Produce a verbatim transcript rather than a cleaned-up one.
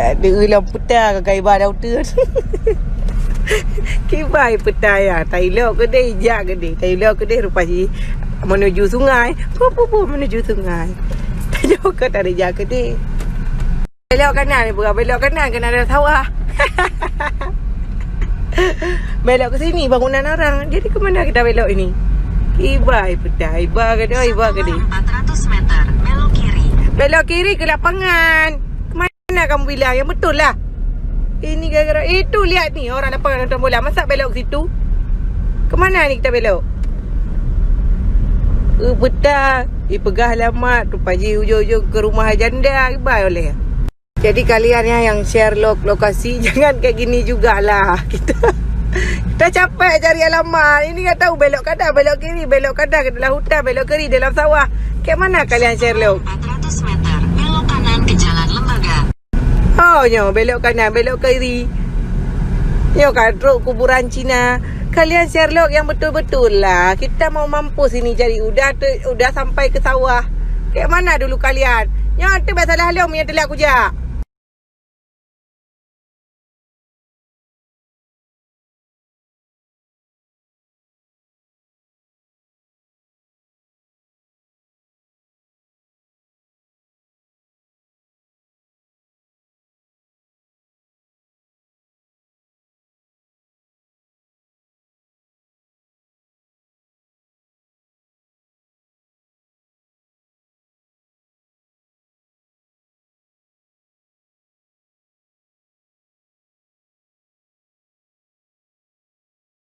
Ada lom peta ka iba dah uteun. Kibai peta ya, tailok keudeh, jak keudeh, tailok keudeh rupa jih menuju sungai. Pu, pu, pu, menuju sungai. Tailok ke tadi jak keudeh. Belok kanan, bukan belok kanan, kena ada sawah. Belok ke sini, bangunan orang. Jadi ke mana kita belok ini? Ibai peta, iba keudeh, iba keudeh. Empat ratus meter, belok kiri. Belok kiri ke lapangan. Ke mana kamu bilang? Yang betul lah. Ini gara-gara itu, lihat ni, orang lapangan nonton bola. Masa belok ke situ? Ke mana ni kita belok? Eh, peta, eh, peugah alamat, rupa jih ujung-ujung ke rumah janda, ibai oleh. Jadi kalian ya yang share lok-, lokasi, jangan kayak gini jugalah. Kita, kita capek cari alamat. Ini nggak tahu belok kanan, belok kiri, belok kanan ke dalam hutan, belok kiri dalam sawah. Kayak mana kalian share lok? Empat ratus meter, belok kanan ke Jalan Lembaga. Oh, nyo, belok kanan, belok kiri. Nyo ka trok kuburan Cina. Kalian share lok yang betul-betul lah. Kita mau mampus ini cari. Udah tu, udah sampai ke sawah. Kayak mana dulu kalian? Nyo tu biasalah lom yang telah kujak.